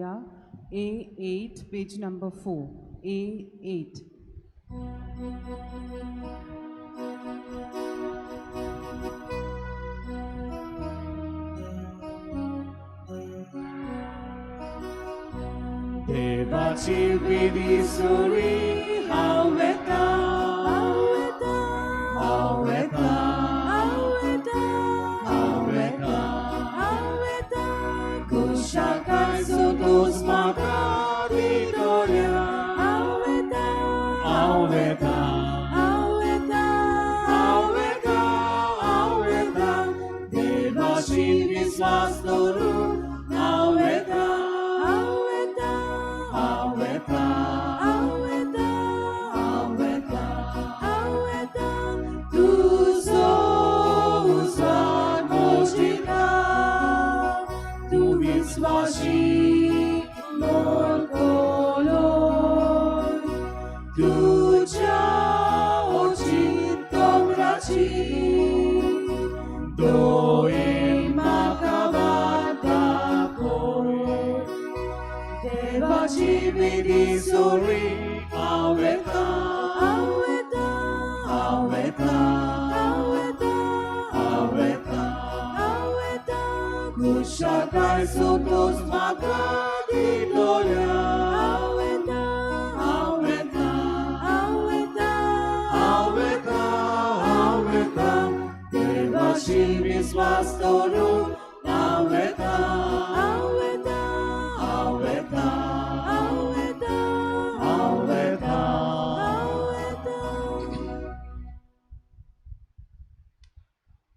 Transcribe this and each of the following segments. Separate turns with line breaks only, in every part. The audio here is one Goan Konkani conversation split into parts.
करुया. A8, page number 4. A8.
देवाची विधी सुरी हांव वेता, हांव वेता, हांव वेता, कुशाकाय सुतूस म्हाका दितोल्या. हांव वेता, हांव वेता, हांव वेता, देवाची विस्वास दवरून हांव वेता, हांव वेता, हांव वेता, तुजो उजवाड मोजिता, तूं विस्वाशी म्हूण कोलोय, तुज्या ओची दोंगराची दोळे म्हाका वाट दाखय. देवाची विधी सुरी हांव वेता, हांव वेता, हांव वेता, कुशाकाय सुतूस म्हाका दितोल्या. हांव वेता, हांव वेता, हांव वेता, देवाची विस्वास दवरून हांव वेता, हांव वेता, हांव वेता.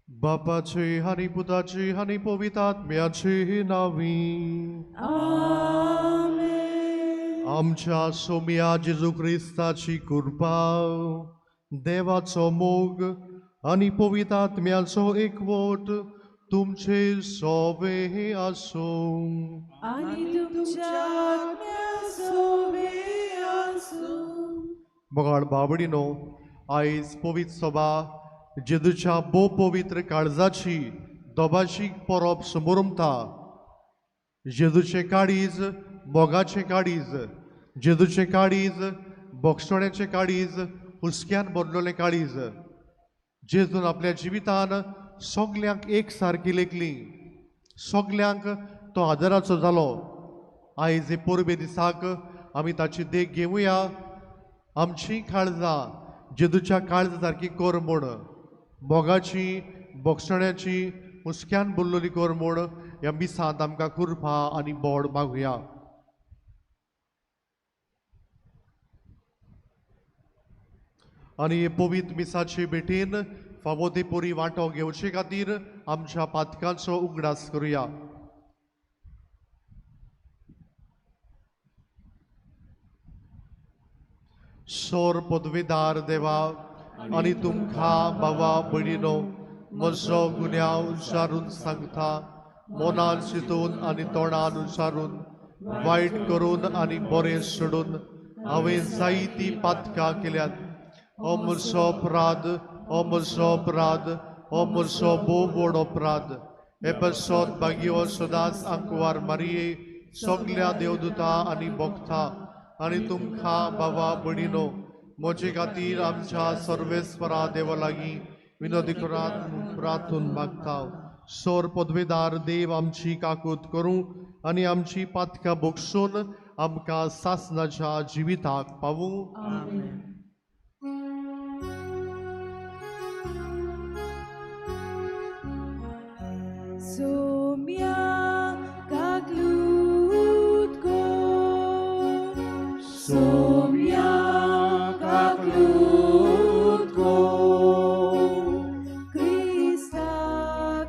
बापाचे आनी पुताचे आनी पवित्र आत्म्याचे नांवी.
आमेन.
आमच्या सोम्या जेजू क्रिस्ताची कृपा, देवाचो मोग आनी पवित्र आत्म्याचो एकवट तुमचे सोवे आसूं.
आनी तुमच्या आत्म्या आसूं.
मोगाळ बाबडीनो, आयज पवित्र सभा जेजूच्या भोव पवित्र काळजाची दोबाशीक परब समोरमता. जेजूचें काळीज मोगाचें काळीज, जेजूचें काळीज बोगसण्याचें काळीज, हुस्क्यान भरलेलें काळीज. जेजून आपल्या जिवितान सगल्यांक एक सारकी लेखली, सगल्यांक तो आदराचो जालो. आयज हे परबे दिसाक आमी ताची देख घेवया. आमची काळजां जेजूच्या काळजा सारकी कर म्हूण, मोगाची बोगसण्याची हुस्क्यान भरलेली कर म्हूण ह्या मिसांत आमकां कृपा आनी बोड मागुया. आनी हे पवित्र मिसाचे भेटेन फावो ते परी वांटो घेवचे खातीर आमच्या पातकांचो उगडास करुया. सोर पदवीदार देवा, आनी तुमकां बाबा भयणीनो म्हजो गुन्यांव उच्चारून सांगता, मनान चिंतून आनी तोंडान उच्चारून, वायट करून आनी बरें सोडून हांवें जायतीं पातकां केल्यात. हो म्हजो अपराध, हो म्हजो अपराध, हो म्हजो भोव व्हड अपराध. हे पासत भाग्यो सदांच आंकवार मारये, सगल्या देवदूता आनी भोगता आनी तुमकां बाबा भयणीनो म्हजे खातीर आमच्या सर्वेस्वरा देवा लागीं विनोदी करात प्रार्थून मागता. सोर पदवेदार देव आमची काकूत करूं आनी आमची पातकां बोगसून आमकां सासनाच्या जिविताक पावूं.
सोम्या काकलूत को, सोम्या काकलूत को, क्रिस्ता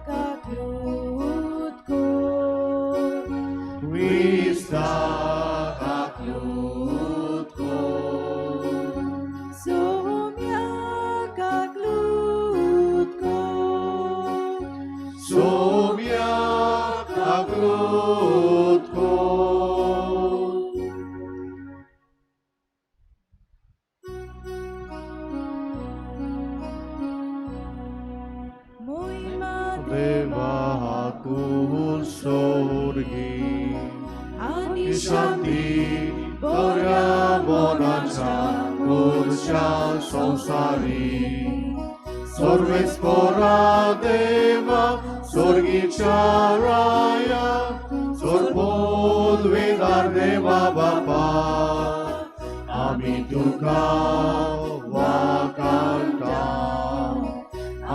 काकलूत को, क्रिस्ता काकलूत को, सोम्या काकलूत को,
सोम्या काकलूत को.
मोहिमा
देवाकू सोर्गी
आनी
शांती बऱ्या मनाच्या पुरच्या संवसारी सर्वेस्पोरा देवा स्वर्गीच्या राया सोरपोदवेदार देवा बापा आमी तुका वाकांटा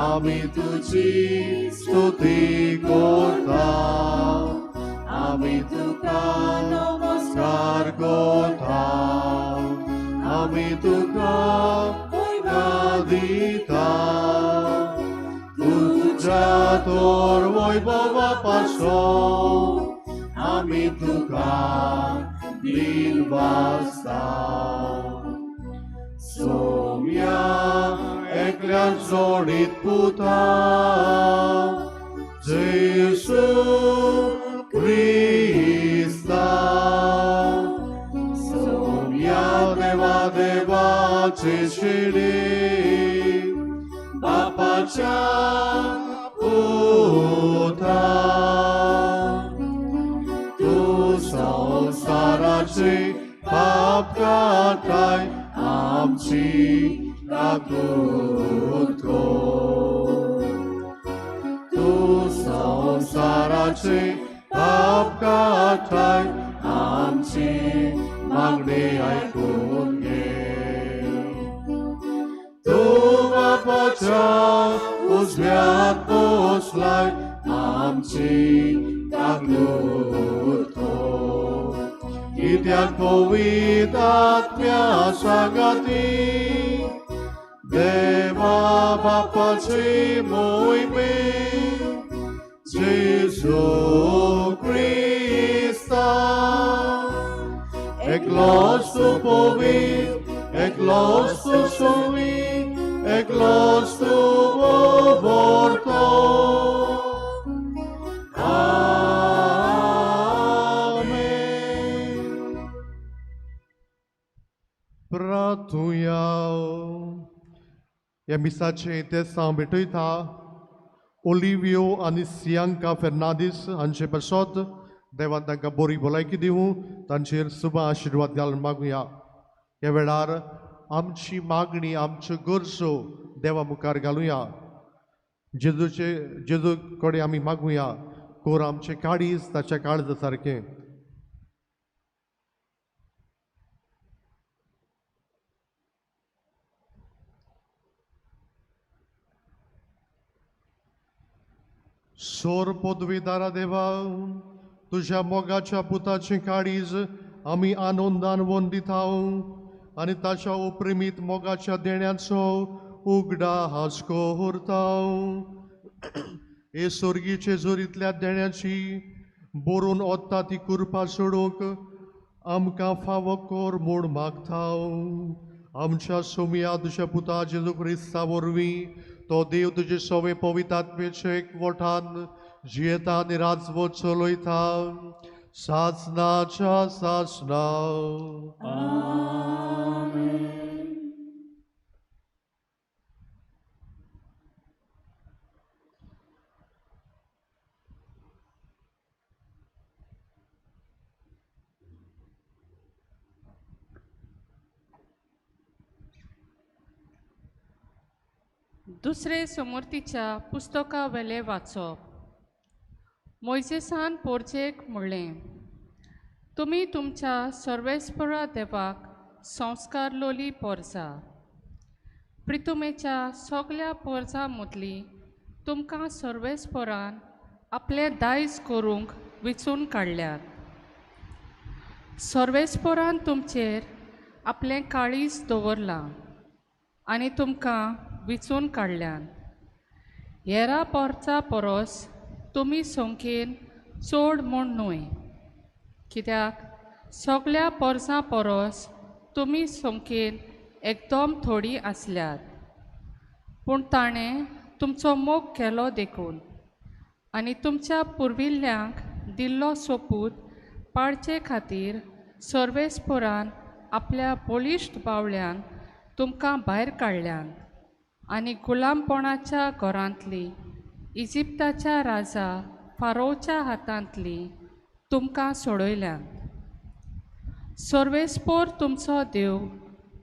आमी तुजी स्तुती करता आमी तुका नमस्कार करता आमी तुका महिमा दिता तुझ्या तोर वैभवा पासून आमी तुका दिनवासता सोम्या एकल्या जोडीत पुता जेसू क्रिस्ता सोम्या देवा देवाचे शिडी बापाच्या पुता तूं संवसाराचे पाप काडटाय आमची काकूट कर तूं संवसाराचे पाप काडटाय आमची मागणी आयकून घे तूं बापाच्या उजव्यात बसलाय आमची काकूट कर कित्याक पवित्र आत्म्या सांगाती देवा बापाची मोहिमे जेजू क्रिस्ता एकलोच तूं पवित्र एकलोच तूं सोमी एकलोच तूं व्हरतो आमेन. प्रार्थुया. ह्या मिसाचें तेसांव भेटयता ओलिवियो आनी सियांका फेर्नांदीस हांचे पासत देवान तांकां बरी भलायकी दिवूं तांचेर सुबा आशिर्वाद घालून मागुया. ह्या वेळार आमची मागणी आमच्यो गरजो देवा मुखार घालुया. जेजूचे जेजू कडेन आमी मागुया कोर आमचें काळीज ताच्या काळजा सारकें. सोर पदवीदारा देवा तुज्या मोगाच्या पुताचें काळीज आमी आनंदान वंदिता आनी ताच्या उपरिमीत मोगाच्या देण्याचो उगडा हासको उरता. हे सोर्गीचे जोरींतल्या देण्याची बरोवन ओत्ता ती कुरपा सोडूंक आमकां फावो कर म्हूण मागता. आमच्या सोमया तुज्या पुता जेजू क्रिस्ता वरवीं तो देव तुजे सवे पवित्र आत्मेचे एकवटान जियेता आनी राजवट चलयता सासनाच्या सासना.
दुसरे समूर्तीच्या पुस्तका वेले वाचप. मोयजेसान पोरजेक म्हणलें, तुमी तुमच्या सर्वेस्परा देवाक संस्कारलोली पोरजा. प्रितुमेच्या सगल्या पोरजा मदली तुमकां सर्वेस्परान आपलें दायज करूंक विचून काडल्यात. सर्वेस्परान तुमचेर आपलें काळीज दवरलां आनी तुमकां विचून काडल्यान. हेरा पोरचा परस तुमी संख्येन चड म्हूण न्हय, कित्याक सगल्या पोरसां परस तुमी संख्येन एकदम थोडी आसल्यात. पूण ताणें तुमचो मोग केलो देखून आनी तुमच्या पुर्विल्ल्यांक दिल्लो सोपूत पाळचे खातीर सर्वेस्परान आपल्या बळिश्ट बावल्यान तुमकां भायर काडल्यान आनी गुलामपणाच्या घरांतली इजिप्ताच्या राजा फारोच्या हातांतली तुमकां सोडयल्यान. सर्वेस्पोर तुमचो देव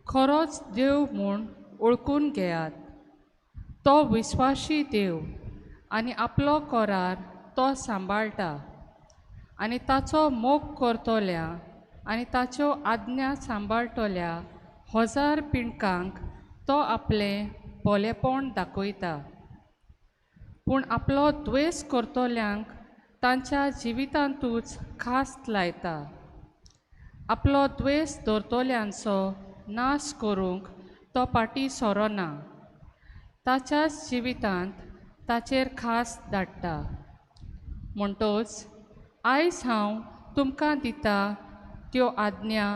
खरोच देव म्हूण वळखून घेयात. तो विस्वाशी देव आनी आपलो करार तो सांबाळटा आनी ताचो मोग करतल्या आनी ताच्यो आज्ञा सांबाळटल्या हजार पिंडकांक तो आपलें भोलेपण दाखयता. पूण आपलो द्वेस करतल्यांक तांच्या जिवितांतूच खास्त लायता. आपलो द्वेस दवरतल्यांचो नाश करूंक तो फाटीं सरना, ताच्याच जिवितांत ताचेर खास धाडटा. म्हणटोच आयज हांव तुमकां दिता त्यो आज्ञा,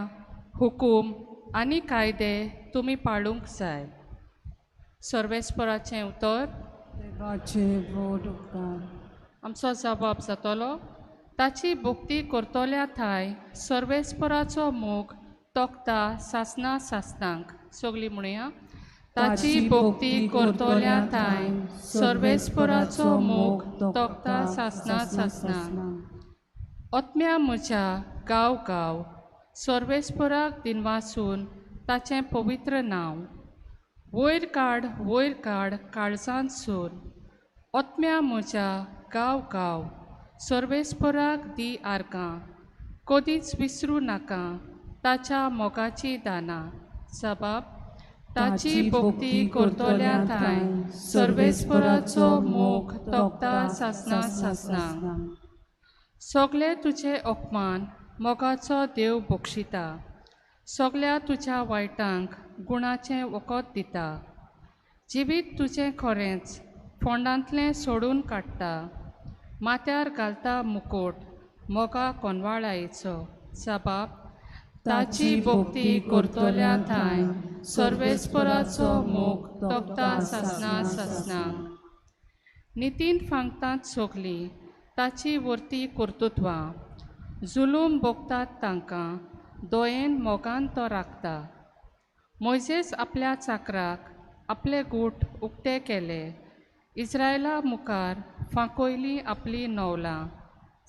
हुकूम आनी कायदे तुमी पाळूंक जाय. सर्वेस्पराचें उतर.
देवाचे व्हड उपकार.
आमचो जबाब जातलो, ताची भक्ती करतल्या थांय सर्वेस्पराचो मोग तोखता सासना सासनांक. सगळीं म्हणया, ताची भक्ती करतल्या थांय सर्वेस्पराचो मोग तोखता सासना सासनांक. आत्म्या म्हज्या गांव गांव सर्वेस्पराक दिनवासून ताचें पवित्र नांव वयर काड, वयर काड काळजांत सून. आत्म्या म्हज्या गांव गांव सर्वेस्पराक दी आर्गां, कदीच विसरूं नाका ताच्या मोगाची दानां. जबाब, ताची भक्ती करतल्या थांय सर्वेस्पराचो मोग तोखता सासना सासनांक. सगळे तुजे अपमान मोगाचो देव बक्षिता, सगळ्या तुज्या वायटांक गुणाचें वखद दिता. जिवीत तुजें खरेंच फोंडांतलें सोडून काडटा, माथ्यार घालता मुकोट मोगा कोनवाळायेचो. जबाब, ताची भक्ती करतल्या थांय सर्वेस्पराचो मोग तोखता सासना सासनांक. नितीन फांगतात सगलीं ताची वर्ती कर्तुत्वां, जुलूम भोगतात तांकां दोयेन मोगान तो राखता. मोयजेस आपल्या चाकराक आपले गूट उक्ते केले, इस्रायला मुखार फांकयली आपली नवलां.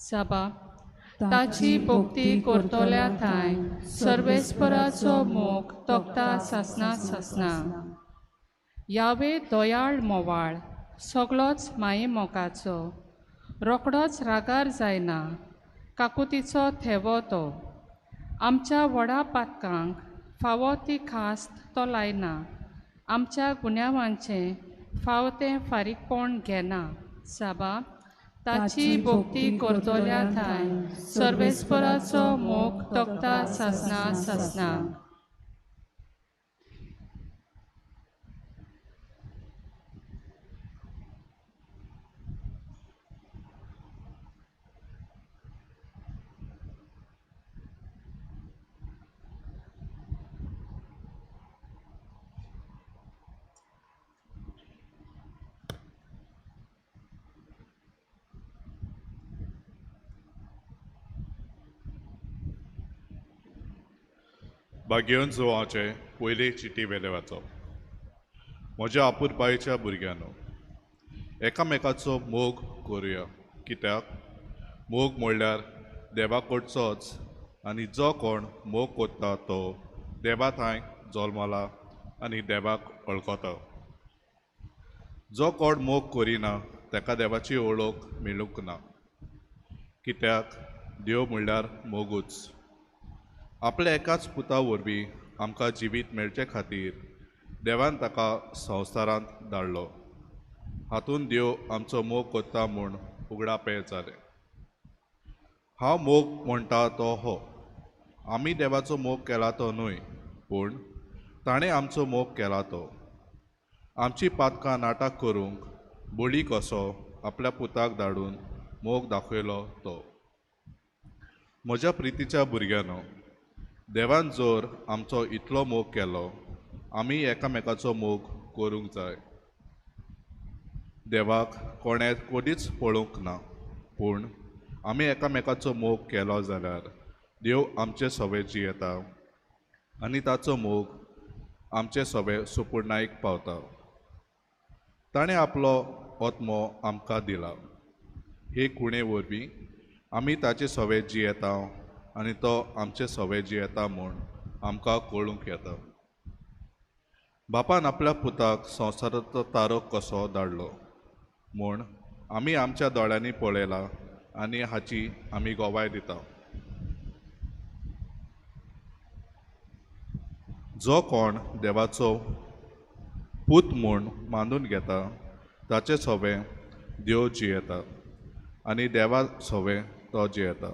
जबाब, ताची भक्ती करतल्या थांय सर्वेस्पराचो मोग तोखता सासना सासनांक. यावे दयाळ मोवाळ, सगळोच माये मोगाचो, रोखडोच रागार जायना, काकुतीचो थेवो तो. आमच्या व्हडा पातकांक फावो ती खास्त तो लायना, आमच्या गुन्यांवांचें फावो तें फारीकपण घेना. जबाब, ताची भक्ती करतल्या थांय सर्वेस्पराचो मोग तोखता सासना सासनांक.
भाग्यवंत जुवाचे पयले चिटी वेले वाचप. म्हज्या आपुरपायेच्या भुरग्यांनो, एकामेकाचो मोग करुया, कित्याक मोग म्हणल्यार देवा कडचोच, आनी जो कोण मोग करता तो देवा थांय जल्मला आनी देवाक वळखता. जो कोण मोग करिना ताका देवाची वळख मेळूंक ना, कित्याक देव म्हणल्यार मोगूच. आपल्या एकाच पुता वरवीं आमकां जिवीत मेळचे खातीर देवान ताका संवसारांत धाडलो. हातूंत देव आमचो मोग करता म्हूण उगडापें जालें. हांव मोग म्हणटा तो हो, आमी देवाचो मोग केला तो न्हय, पूण ताणें आमचो मोग केला तो. आमची पातकां नाटक करूंक बळी कसो आपल्या पुताक धाडून मोग दाखयलो तो. म्हज्या प्रितीच्या भुरग्यांनो, देवान जर आमचो इतलो मोग केलो, आमी एकामेकाचो मोग करूंक जाय. देवाक कोणें कदीच पळोवंक ना, पूण आमी एकामेकाचो मोग केलो जाल्यार देव आमचे सवे जियेता आनी ताचो मोग आमचे सवे सुपुर्णायक पावता. ताणें आपलो आत्मो आमकां दिला, हे खुणे वरवीं आमी ताचे सवे जियेता आनी तो आमचे सवे जियेता म्हूण आमकां कळूंक येता. बापान आपल्या पुताक संवसाराचो तारक कसो धाडलो म्हूण आमी आमच्या दोळ्यांनी पळयला आनी हाची आमी गवाय दिता. जो कोण देवाचो पूत म्हूण मानून घेता ताचे सोवे देव जियेता आनी देवा सोवे तो जियेता.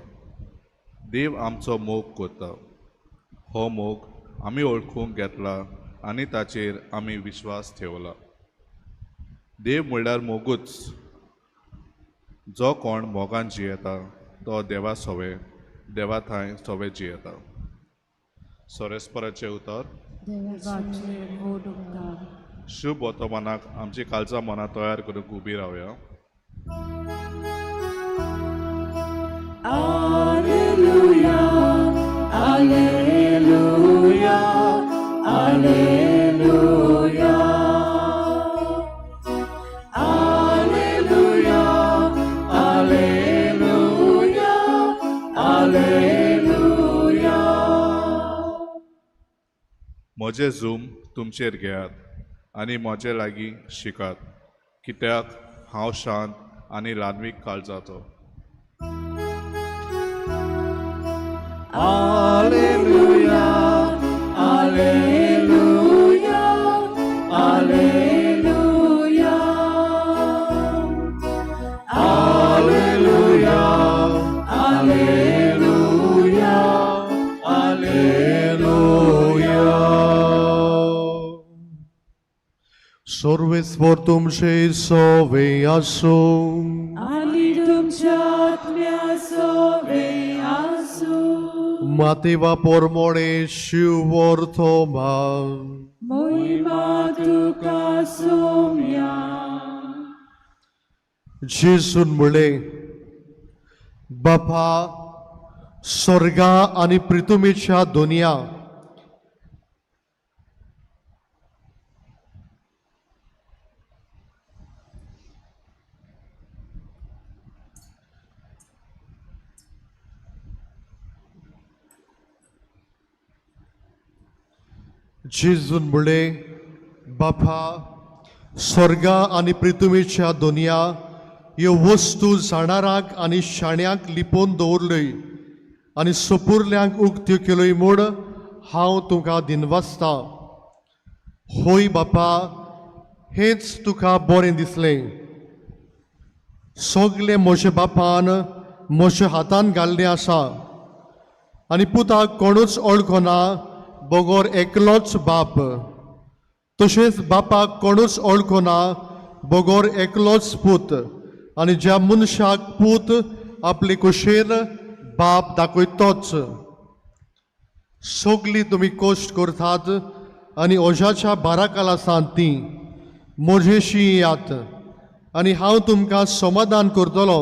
देव आमचो मोग करता. हो मोग आमी वळखूंक घेतला आनी ताचेर आमी विश्वास ठेवला. देव म्हणल्यार मोगूच. जो कोण मोगान जियेता तो देवा सोवे देवा थंय सोवे जियेता. सोरेस्पराचें उतर.
देवाचे व्हड उपकार.
शुभ वर्तमानाक आमची कालचा मनां तयार करूंक उबी रावया.
Alleluia, Alleluia, Alleluia. Alleluia, Alleluia, Alleluia.
म्हजें झूम तुमचेर घेयात आनी म्हजे लागीं शिकात, कित्याक हांव शांत आनी ल्हानवीक काळजाचो.
Alleluia, Alleluia, Alleluia. Alleluia, Alleluia, Alleluia.
सर्वेस्पर तुमचे सोवे आसूं.
आनी तुमच्या आत्म्या सोवे आसूं.
मातेवा पोरमोणे शिवर्तमान.
मोहिमा तुका सोम्या.
जेजून म्हणलें, बापा स्वर्गा आनी प्रितुमेच्या दुनिया जेजून म्हणलें, बापा स्वर्गा आनी प्रितुमेच्या दुनिया ह्यो वस्तू जाणाराक आनी शाण्यांक लिपोवन दवरल्यो आनी सोपुरल्यांक उक्त्यो केल्यो म्हूण हांव तुका दिनवासता. होय बापा, हेंच तुका बरें दिसलें. सगलें म्हज्या बापान म्हज्या हातान घाल्लें आसा आनी पुताक कोणूच वळखना बगर एकलोच बाप, तशेंच बापाक कोणूच वळखना बगर एकलोच पूत आनी ज्या मनशाक पूत आपले कुशेन बाप दाखयतोच. सगलीं तुमी कश्ट करतात आनी ओजाच्या बाराकाल आसात तीं म्हजेशी येयात आनी हांव तुमकां समाधान करतलो.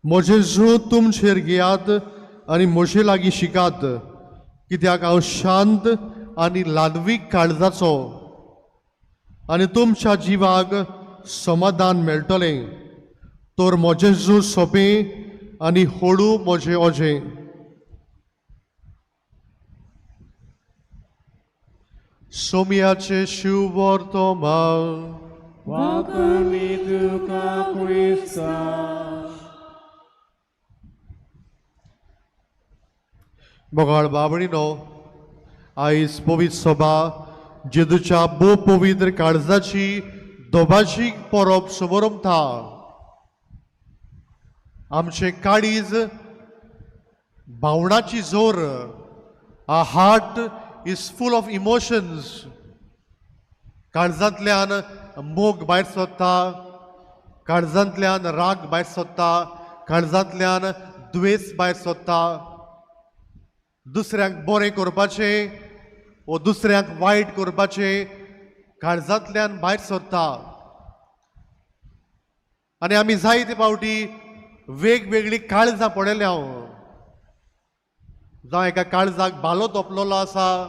म्हजें जूं तुमचेर घेयात आनी म्हजे लागीं शिकात, कित्याक हांव शांत आनी ल्हानवीक काळजाचो आनी तुमच्या जिवाक समाधान मेळटलें. तर म्हजें जूं सोंपें आनी हळू म्हजें ओजें. सोमयाचें शिववर्तमान.
वाकमी तुका क्रिस्ता.
मोगाळ बाबणीनो, आयज पवित्र सभा जेजूच्या भोव पवित्र काळजाची दोबाशी परब समरमता. आमचें काळीज भावणाची जोर. Our heart is full of emotions. काळजांतल्यान मोग भायर सोदता, काळजांतल्यान राग भायर सोदता, काळजांतल्यान द्वेस भायर सोदता. दुसऱ्यांक बरें करपाचें वो दुसऱ्यांक वायट करपाचें काळजांतल्यान भायर सरता. आनी आमी जायते फावटी वेगवेगळीं काळजां पळयल्या. जावं एका काळजाक भालो तोपलेलो आसा,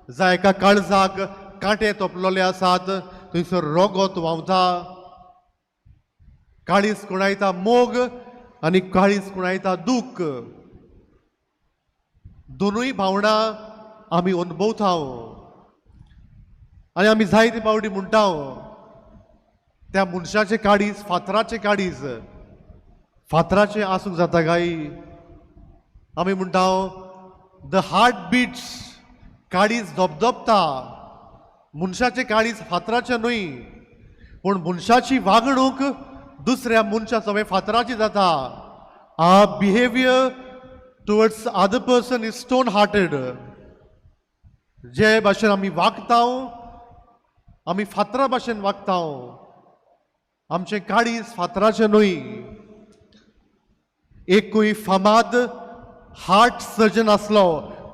जावं एका काळजाक कांटे तोपलेले आसात, थंयसर रगत व्हांवता. काळीज खुणायता मोग आनी काळीज खुणायता दूख. दोनूय भावनां आमी अनुभवता आनी आमी जायते फावटी म्हणटा, त्या मनशाचें काळीज फातराचें काळीज. फातराचें आसूंक जाता काय? आमी म्हणटा, the heart beats, काळीज धपधपता. मनशाचें काळीज फातराचें न्हय, पूण मनशाची वागणूक दुसऱ्या मनशा सवें फातराची जाता. Our behaviour towards other person is stone hearted. जे भाशेन आमी वागता, आमी फातरा भाशेन वागता. आमचें काळीज फातराचें न्हय. एकूय फामाद हार्ट सर्जन आसलो,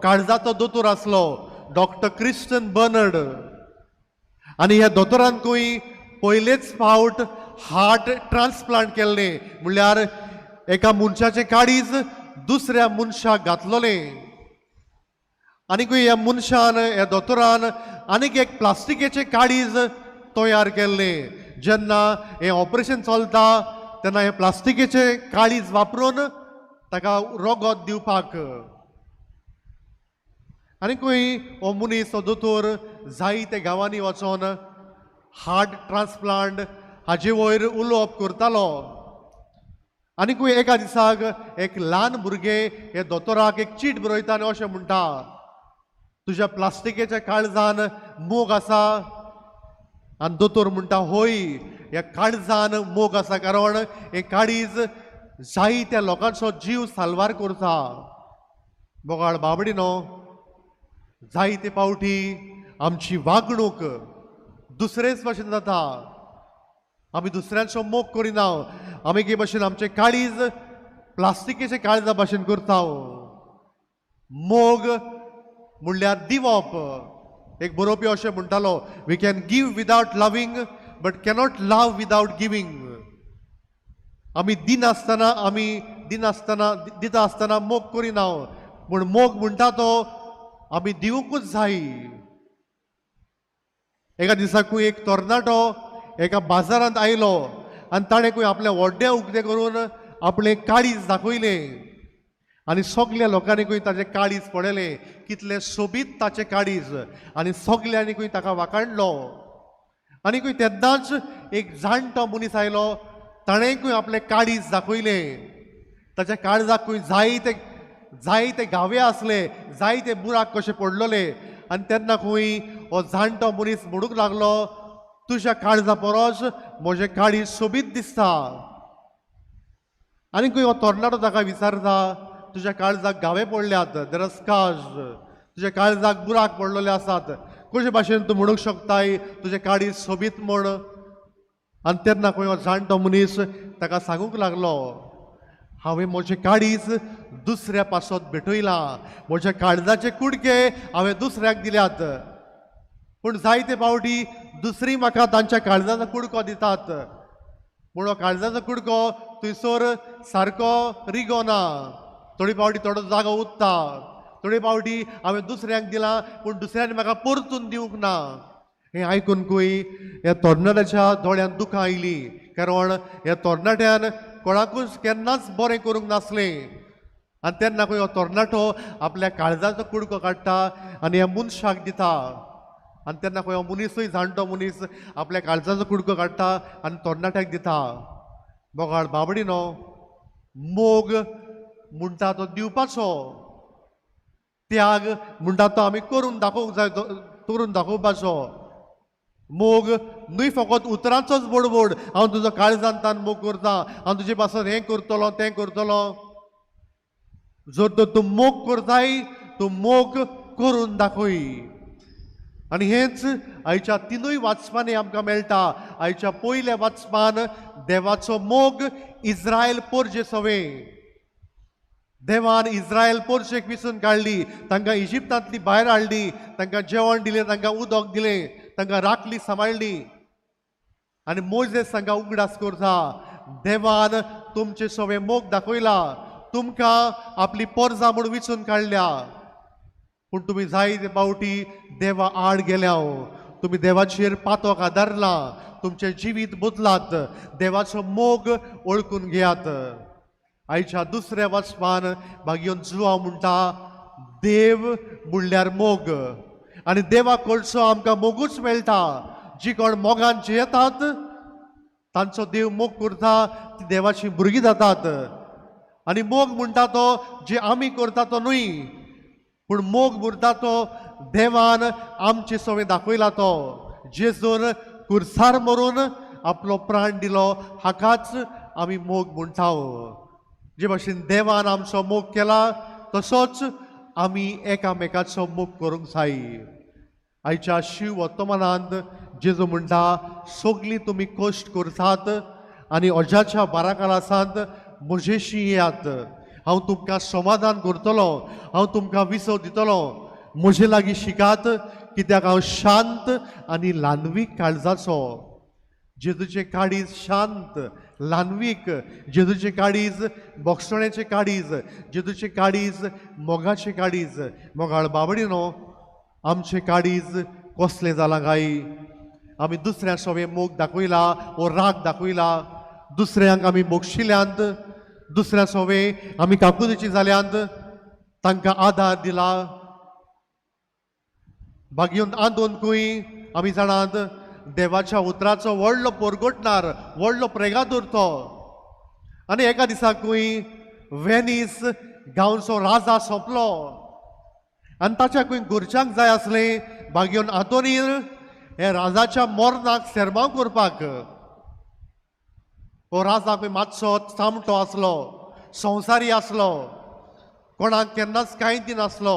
काळजाचो दोतोर आसलो, डॉक्टर क्रिस्टन बर्नर्ड. आनी ह्या दोतोरांकूय पयलेच फावट हार्ट ट्रान्सप्लांट केल्लें, म्हणल्यार एका मनशाचें काळीज दुसऱ्या मनशाक घातलोलें. आनीकूय ह्या मनशान, ह्या दोतोरान आनीक एक प्लास्टिकेचें काळीज तयार केल्लें. जेन्ना हें ऑपरेशन चलता तेन्ना हें प्लास्टिकेचें काळीज वापरून ताका रगत दिवपाक. आनीकूय हो मनीस, हो दोतोर जायते गांवांनी वचोन हार्ट ट्रान्सप्लांट हाजे वयर उलोवप करतालो. आनीकूय एका दिसाक एक ल्हान भुरगें हे दोतोराक एक चीट बरयता आनी अशें म्हणटा, तुज्या प्लास्टिकेच्या काळजान मोग आसा? आनी दोतोर म्हणटा, हय, ह्या काळजान मोग आसा, कारण हें काळीज जायत्या लोकांचो जीव साल्वार करता. मोगाळ बाबडी न्हू, जायते फावटी आमची वागणूक दुसरेच भाशेन जाता. आमी दुसऱ्यांचो मोग करिना. आमी के भाशेन आमचें काळीज प्लास्टिकेचे काळजा भाशेन करता. मोग म्हणल्यार दिवप. एक बरोवपी अशें म्हणटालो, we can give without loving but cannot love without giving. आमी दिनासतना, आमी दिनासतना, दिता आसतना मोग करिना, पूण मोग म्हणटा तो आमी दिवंकूच जाय. एका दिसाकूय एक तरणाटो एका बाजारांत आयलो आनी ताणें खूंय आपलें व्हड्डें उक्तें करून आपलें काळीज दाखयलें आनी सगल्या लोकांनी खूंय ताचें काळीज पळयलें, कितलें सोबीत ताचें काळीज, आनी सगल्यांनी खूंय ताका वाखाणलो. आनी खूंय तेन्नाच एक जाणटो मनीस आयलो, ताणें खूंय आपलें काळीज दाखयलें. ताच्या काळजाक खूंय जायते जायते घावे आसले, जायते बुराक कशे पडलेले. आनी तेन्ना खूंय हो जाणटो मनीस म्हणूंक लागलो, तुज्या काळजा परस म्हजें काळीज सोबीत दिसता. आनी खंय हो तरणाटो ताका विचारता, तुज्या काळजाक घावे पडल्यात, there are scars, तुज्या काळजाक बुराक पडलेले आसात, कशे भाशेन तूं म्हणूंक शकताय तुजें काळीज सोबीत म्हण? आनी तेन्ना खंय हो जाणटो मनीस ताका सांगूंक लागलो, हांवें म्हजें काळीज दुसऱ्या पासत भेटयलां, म्हज्या काळजाचे कुडके हांवें दुसऱ्याक दिल्यात, पूण जायते फावटी दुसरी म्हाका तांच्या काळजाचो कुडको दितात, पूण हो काळजाचो कुडको थंयसर सारको रिगोना, थोडी फावटी थोडो जागो उत्ता, थोडे फावटी हांवें दुसऱ्यांक दिलां पूण दुसऱ्यांनी म्हाका परतून दिवंक ना. हें आयकून खंय ह्या तरणाट्याच्या दोळ्यांत दुखां आयलीं, कारण ह्या तरणाट्यान कोणाकूच केन्नाच बरें करूंक नासलें. आनी तेन्ना खंय हो तरणाटो आपल्या काळजाचो कुडको काडटा आनी ह्या मनशाक दिता. आनी तेन्ना खंय हो मनीसूय, जाणटो मनीस, आपल्या काळजाचो कुडको काडटा आनी तरणाट्याक दिता. मोगाळ बाबडी न्हू, मोग म्हणटा तो दिवपाचो, त्याग म्हणटा तो आमी करून दाखोवंक जाय, करून दाखोवपाचो. मोग न्हय फकत उतरांचोच बोडबोड, हांव तुजो काळजान तान मोग करता, हांव तुजे पासून हें करतलो तें करतलो. जर तर तूं मोग करताय, तूं मोग करून दाखय. आनी हेंच आयच्या तिनूय वाचपांनी आमकां मेळटा. आयच्या पयल्या वाचपान देवाचो मोग इस्रायल पोरजे सवें. देवान इस्रायल पोरशेक विसून काडली, तांकां इजिप्तांतली भायर हाडली, तांकां जेवण दिलें, तांकां उदक दिलें, तांकां राखली, सांबाळ्ळी. आनी मोजेस तांकां उगडास करता, देवान तुमचे सवें मोग दाखयला, तुमकां आपली पोरजां म्हूण विचून काडल्या, पूण तुमी जायते फावटी देवा आड गेल्या, तुमी देवाचेर पातोक आदारला, तुमचें जिवीत बदलात, देवाचो मोग वळखून घेयात. आयच्या दुसऱ्या वाचपान भाग्योन जुवांव म्हणटा, देव म्हणल्यार मोग आनी देवा कडचो आमकां मोगूच मेळटा. जी कोण मोगान जियेतात तांचो देव मोग करता, ती देवाची भुरगीं जातात. आनी मोग म्हणटा तो जे आमी करता तो न्हय, पूण मोग म्हणटा तो देवान आमचे सवें दाखयला तो. जेजून कुर्सार मरून आपलो प्राण दिलो, हाकाच आमी मोग म्हणटा. जे भाशेन देवान आमचो मोग केला तसोच आमी एकामेकाचो मोग करूंक जाय. आयच्या शिव वर्तमानांत जेजू म्हणटा, सगळीं तुमी कश्ट करतात आनी अजाच्या बाराकालासांत म्हजेशी येयात, हांव तुमकां समाधान करतलो, हांव तुमकां विसव दितलो. म्हजे लागीं शिकात, कित्याक हांव शांत आनी ल्हानवीक काळजाचो. जेजूचें काळीज शांत ल्हानवीक, जेजूचें काळीज बोगसण्याचें काळीज, जेजूचें काळीज मोगाचें काळीज. मोगाळ बाबडीनो, आमचें काळीज कसलें जालां काय? आमी दुसऱ्या सवें मोग दाखयला वो राग दाखयला, दुसऱ्यांक आमी मोगशिल्यांत, दुसऱ्या सवें आमी काकुतीची जाल्यांत, तांकां आदार दिला. बागयोन आंदोलन कूय आमी जाणात देवाच्या उतराचो व्हडलो पोरगोटणार, व्हडलो प्रेगादोर तो. आनी एका दिसाकूय वेनीस गांवचो राजा सोंपलो आनी ताच्या कूय घरच्यांक जाय आसलें बागयोन आंतोनीर हे राजाच्या मोरनाक सेरमांव करपाक. हो राजा कूय मातसो चामटो आसलो, संवसारी आसलो, कोणाक केन्नाच कांय दिनासलो.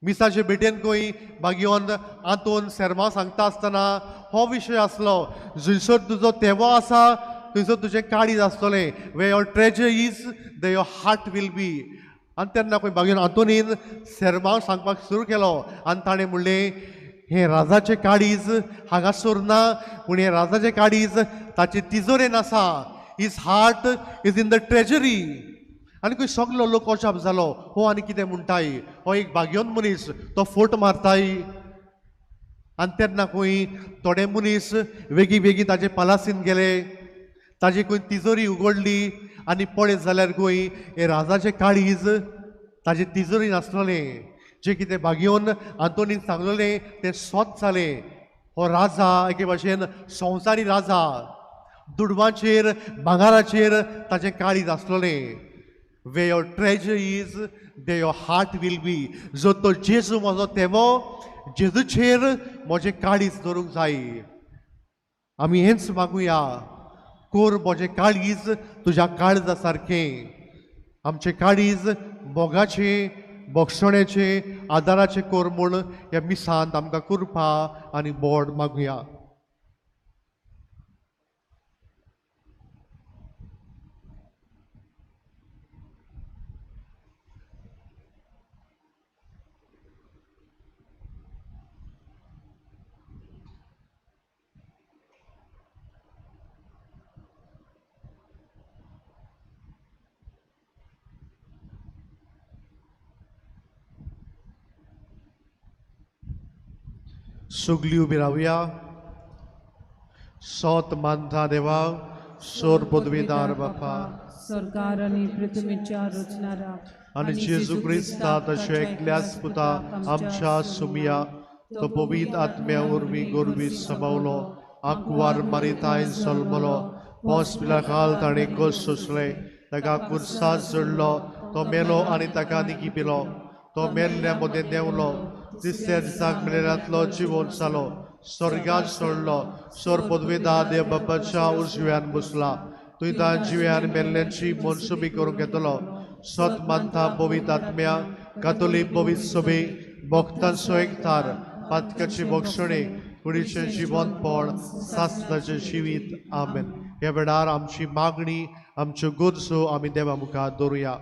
मिसाचे भेटेन खंय बागयोन आंतोन सेरमांव सांगता आसतना हो विशय आसलो, जंयसर तुजो तेवो आसा थंयसर तुजें काळीज आसतलें. Where your treasure is there your heart will be. आनी तेन्ना खंय बागयोन आंतोनीन सेरमांव सांगपाक सुरू केलो आनी ताणें म्हणलें, हें राजाचें काळीज हांगासर ना, पूण हें राजाचें काळीज ताचे तिजोरेन आसा. His heart is in the treasury. आनी खंय सगलो लोक अजाप जालो, हो आनी कितें म्हणटाय, हो एक भाग्योन मनीस, तो फोट मारताय. आनी तेन्ना खंय थोडे मनीस वेगीं वेगीं ताजे पालासीन गेले, ताजी खंय तिजोरी उगडली आनी पळयत जाल्यार खंय हे राजाचें काळीज ताजे तिजोरीन आसलोलें. जें कितें भाग्योन आंतोनीन सांगलोलें तें सोत जालें. हो राजा एके भाशेन संवसारी राजा, दुडवांचेर भांगाराचेर ताचें काळीज आसलोलें. Where your treasure is there your heart will be. जो तो जेजू म्हजो तेवो, जेजूचेर म्हजें काळीज दवरूंक जाय. आमी हेंच मागुया, कोर म्हजें काळीज तुज्या काळजा सारकें. आमचें काळीज मोगाचें, बोगसण्याचें, आदाराचें कोर म्हूण ह्या मिसांत आमकां कृपा आनी बोड मागुया. सगळीं उबी रावया. सोत मानता देवा, सोर पदवीदार बापा,
सरकार आनी पृथ्वीच्या रचणारा
आनी जेजू क्रिस्ता तशें एकल्याच पुता आमच्या सुमिया, तो पवित्र आत्म्या वरवीं गोरवी समावलो, आंकवार मारिताय जल्मलो, पोस पिलाखाल ताणें कश्ट सोंसले, ताका कुर्सार चडलो, तो मेलो आनी ताका निकी पिलो, तो मेल्ल्या मदें देंवलो, तिसऱ्या दिसाक मेलेल्यांतलो जिवोन जालो, स्वर्गात सोडलो, सोर पदवीदार देव बापाच्या उजव्यान बसला, तुंय तां जिव्यान मेल्ल्यांची मनसुबी करूंक येतलो. सत मानता पवित्र आत्म्या, कातोलीक पवित्र सभे, भक्तांचो एकतार, पातकाची बक्षणे, कुडीचें जिवनपण, सासणाचें जिवीत. आमेन. ह्या वेळार आमची मागणी, आमच्यो गरजो आमी देवा मुखार दवरुया.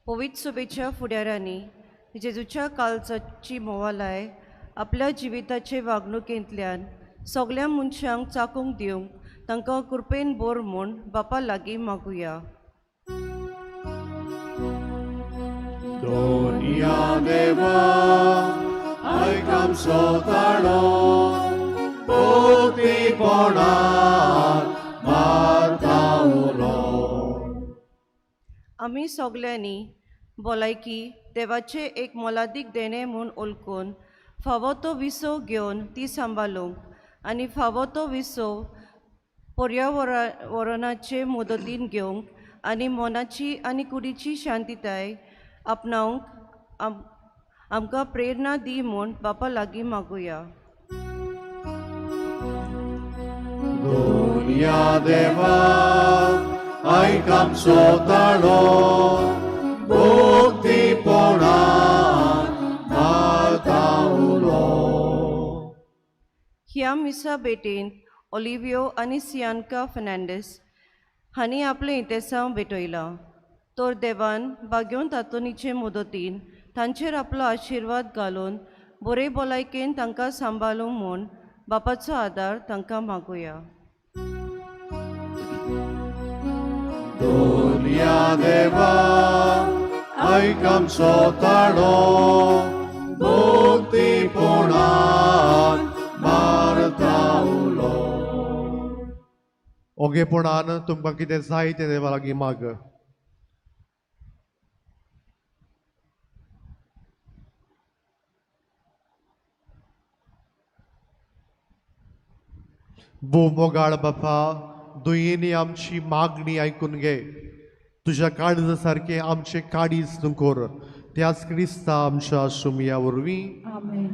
पवित्र सभेच्या फुडाऱ्यांनी जेजूच्या काळजाची मोवालाय आपल्या जिविताचे वागणुकेंतल्यान सगल्या मनशांक चाकूंक दिवंक तांकां कृपेन बोर म्हूण बापा लागीं मागुया.
दोनया देवा आयक आमचो ताळो भक्तीपणान मारता उलो.
आमी सगल्यांनी भलायकी देवाचें एक मोलादीक देणें म्हूण ओळखून फावो तो विसव घेवन ती सांबाळूंक आनी फावो तो विसव पर्यावरणाचे मदतीन घेवंक आनी मनाची आनी कुडीची शांतीताय आपणावंक आमकां प्रेरणा दी म्हूण बापा लागीं मागुया.
दोनया देवा आयक आमचो ताळो भक्तीपणान मारता उलो.
ह्या मिसा भेटेंत ओलिवियो आनी सियानका फर्नांडीस हांणी आपलें इतेसांव भेटयलां तर देवान बागेवन तातोनीचे मदतीन तांचेर आपलो आशिर्वाद घालून बरे भलायकेन तांकां सांबाळूंक म्हूण बापाचो आदार तांकां मागुया.
दोनया देवा आयक आमचो ताळो भक्तीपणान मारता उलो. ओगेपणान तुमकां कितें जाय तें देवा लागीं माग. भोव मोगाळ बापा, दुयेंनी आमची मागणी आयकून घे. तुज्या काळजा सारकें आमचें काळीज तूं कर. त्याच क्रिस्ता आमच्या सुमया वरवीं.
आमेन.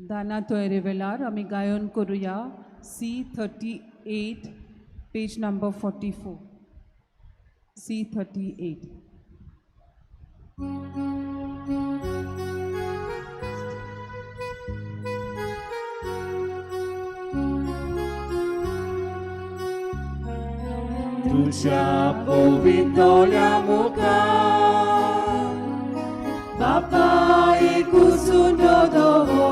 दाना तयारे वेळार आमी गायन करुया C38 page number 44. C38.
तुझ्या पवितोल्या मुखार बापा एकूच दवो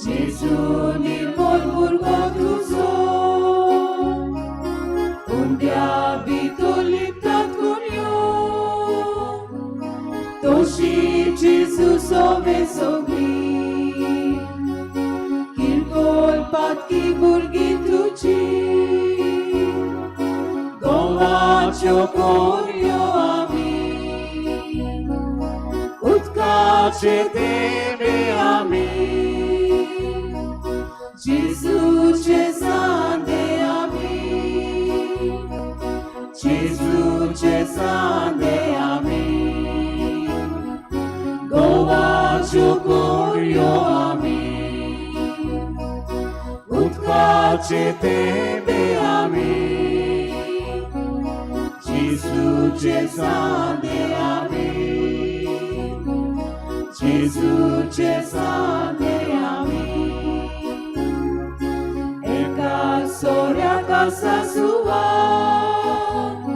जेजू निर्मल भुरगो तुजो उंड्या भितर लिपतात गुण्यो तशी जेजू सोवे सगळी किरकोळ पातकी भुरगीं तुजी गोवाच्यो कोऱ्यो आमी उदकाचे देवे आमी जेजूचे सांदे आमी जेजूचे सांदे आमी गोवाच्यो कोऱ्यो आमी उदकाचे देवे आमी जेजूचे सांदे आमी जेजूचे सांदे आमी एका सोऱ्याक आसा सुवात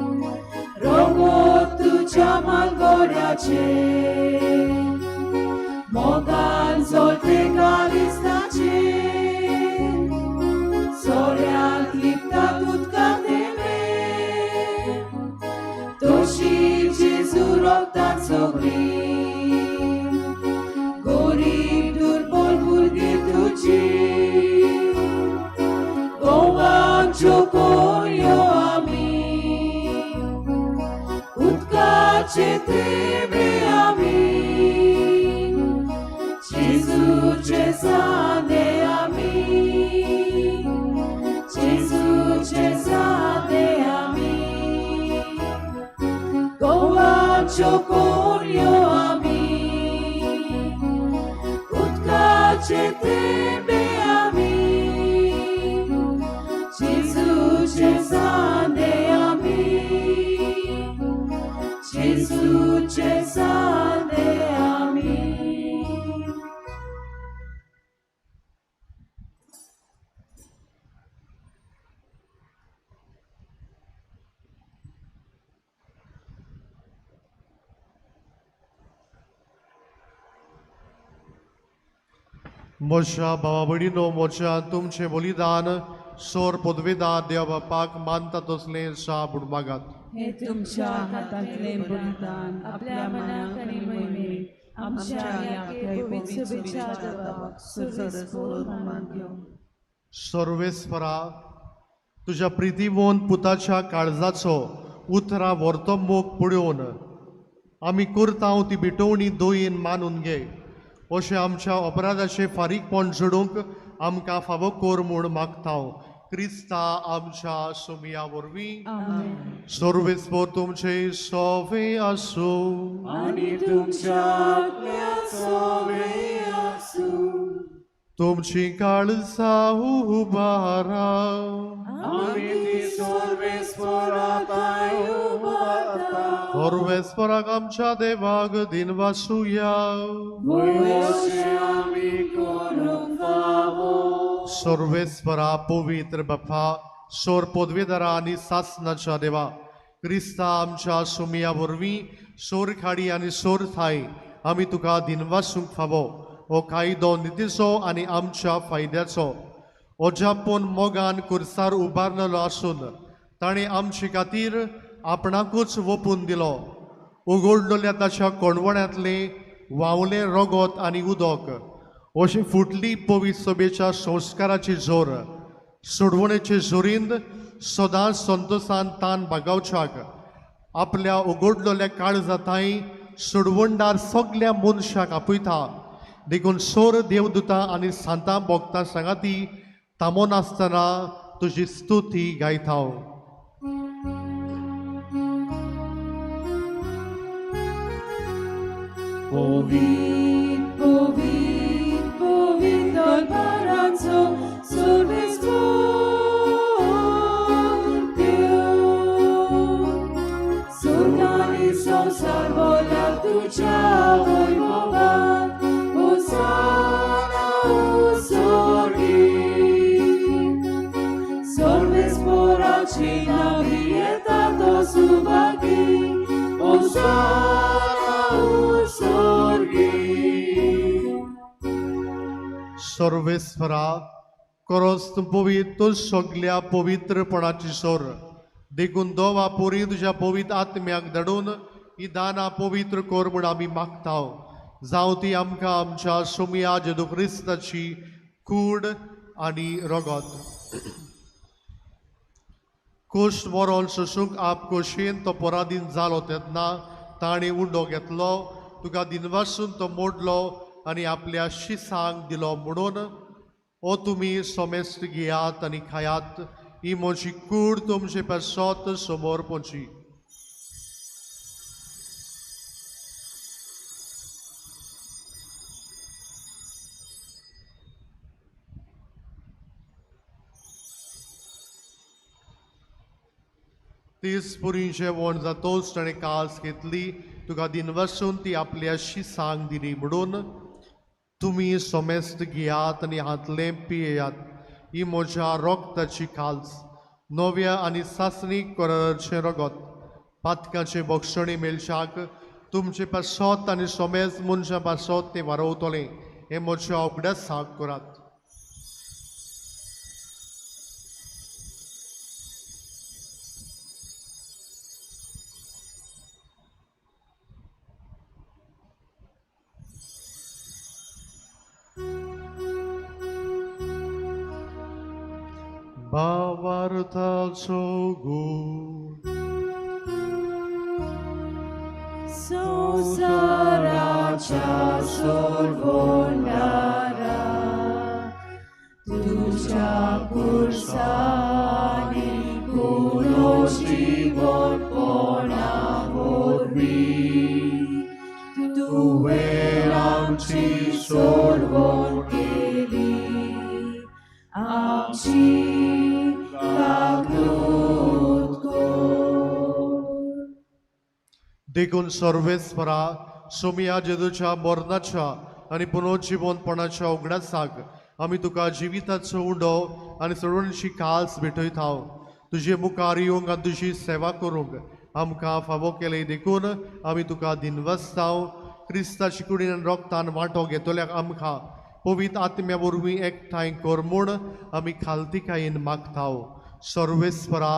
रोगोत तुज्या मालगोड्याचे मोगान जोडटे कालिस्ताचे सोऱ्यांत लिपता उदका देवे तशी जेजू रोगतात सगळीं गोरीब दुर्बल भुरगीं तुजी गोवाच्यो कोऱ्यो आमी उदकाचे थेंबे आमी जेजूचे सांदे आमी जेजूचे सांदे आमी गोवाच्यो कोऱ्यो आमी उदकाचे थेंबे आमी जेजूचे सांदे आमी जेजूचे सांदे आमी.
म्हज्या भावा भयणीनो, म्हज्या तुमचें बलिदान सोर पदवेदार देव बापाक मानता तसलें सा म्हूण मागात.
हे तुमच्या हातांतले बलिदान आपल्या मनाक आनी मोहिमेक आमच्या ह्या पवित्र सभेच्या देवाक सर्वेस्पोर मान घेवं.
सर्वेस्परा, तुज्या प्रितीवोन पुताच्या काळजाचो उतरां व्हरतो मोग पळोवन आमी करता ती भेटवणी दोयेन मानून घे. अशें आमच्या अपराधाचें फारीकपण जोडूंक आमकां फावो कर म्हूण मागता क्रिस्ता आमच्या सोमिया वरवीं. सर्वेस्पोर तुमचे सोवे आसूं.
आनी तुमच्या आत्म्याचो आसूं.
तुमची काळजां उबारा.
आमी ती सर्वेस्पोराताय उबारता.
सर्वेस्पराक आमच्या देवाक दिनवासुया.
वयशे आमी करूंक फावो.
सर्वेस्परा पवित्र बापा, सोर पदवेदारा आनी सासनाच्या देवा, क्रिस्ता आमच्या सुमिया वरवीं सोर खाडी आनी सोर थाय आमी तुका दिनवासूंक फावो. हो कायदो नितीचो आनी आमच्या फायद्याचो अजापून मोगान कुर्सार उबारलेलो आसून ताणें आमचे खातीर आपणाकूच वोपून दिलो. उगडलेल्या ताच्या कोणवण्यांतलें व्हांवलें रगत आनी उदक अशी फुटली पवित्र सभेच्या संस्काराची जोर सोडवणेचे जोरीन सदांच संतोसान तान बागावच्याक आपल्या उगडलेल्या काळजाताय सोडवणदार सगल्या मनशाक आपयता. देखून सोर देवदूतां आनी सांतां भोगतां सांगाती थांबो नासतना तुजी स्तुती गायता.
पवित्र पवित्र पवित्र परांचो सर्वेस्पोर देव. स्वर्गानी संवसार भरला तुज्या वैभवान. होसाना स्वर्गी. सर्वेस्पोराची नावी येता तो सुभागी. होसाना स्वर्गी.
सर्वेस्परा, करोस तूं पवित्र सगल्या पवित्रपणाची सोर. देखून दोवा पोरी तुज्या पवित्र आत्म्याक धाडून ही दानां पवित्र कर म्हूण आमी मागता. जावं ती आमकां आमच्या सोमिया जेदू क्रिस्ताची कूड आनी रगत. कोश्ट मरोन सोसूंक आप खोशयेन तो पराधीन जालो तेन्ना ताणें उंडो घेतलो, तुका दिनवासून तो मोडलो आनी आपल्या शिसांक दिलो म्हणून, ओ तुमी सोमेस्त घेयात आनी खायात, ही म्हजी कूड तुमचे पासत समोर पोची. तीस पुरी जेवण जातोच ताणें कास घेतली, तुका दिनवासून ती आपल्या शिसांक दिली म्हणून, तुमी सोमेस्त घेयात आनी हातलें पियेयात, ही म्हज्या रोगताची काल्स, नव्या आनी सासणीक कराराचें रगत. पातकाचें बक्षणी मेळशाक तुमचे पासत आनी सोमेस्त मनशां पासत तें वारोवतलें. हें म्हज्या उगडासाक करात. भावार्थाचो गूण.
संवसाराच्या सोडवणारा तुज्या कुर्सानी पुनर्जीवनपणा वरवीं तुवें आमची सोडवण केली. आमची काकूत कर.
देखून सर्वेस्परा, सोमिया जेजूच्या मरणाच्या आनी पुनर्जिवनपणाच्या उगडासाक आमी तुका जिविताचो उंडो आनी सोडवणीची काल्स भेटयता. तुजे मुखार येवंक आनी तुजी सेवा करूंक आमकां फावो केलें देखून आमी तुका दिनवासता. क्रिस्ताची कुडीन आनी रोगतान वांटो घेतल्याक आमकां पवित्र आत्म्या वरवीं एकठांय कर म्हूण आमी खालतिकायेन मागता. सर्वेस्परा,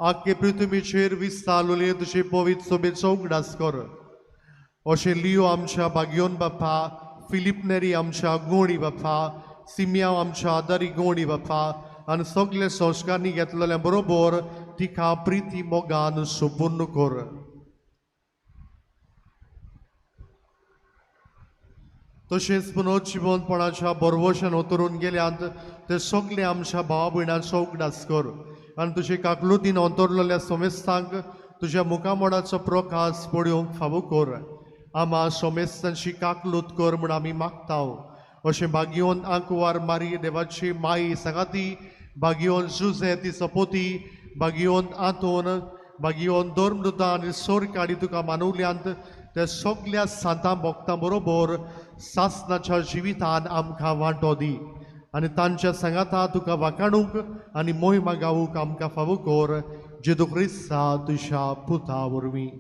आख्खे पृथ्वीचेर विस्तारलेले तुजे पवित्र सभेचो उगडास कर. अशें लियो आमच्या बागयोन बाप्पा, फिलीप नेरी आमच्या गोणी बाप्पा, सिमियांव आमच्या आदारी गोणी बाप्पा आनी सगळे संस्कारांनी घेतलेल्या बरोबर तिका प्रिती मोगान सुपूर्ण कर. तशेंच पुनर्जिवनपणाच्या बरवशान उतरून गेल्यात ते सगळे आमच्या भावा भयणांचो उगडास कर आनी तुजे काकलुतीन अंतरलेल्या सोमेस्तांक तुज्या मुखामोडाचो प्रकाश पळोवंक फावो कर. आमा सोमेस्तांची काकलूत कर म्हूण आमी मागता. अशें बागयोन आंकवार मारी देवाची माई सांगाती, बागयोन जुजे ती सपोती, बागयोन आंतोन, बागयोन धर्मदुतां आनी सोरकाडी तुका मानवल्यांत ते सगल्या सांतां भक्तां बरोबर सासनाच्या जिवितान आमकां वांटो दी आनी तांच्या सांगाता तुका वाखाणूंक आनी मोहिमा गावूंक आमकां फावो कर. जेजू क्रिस्ता तुज्या पुता वरवीं.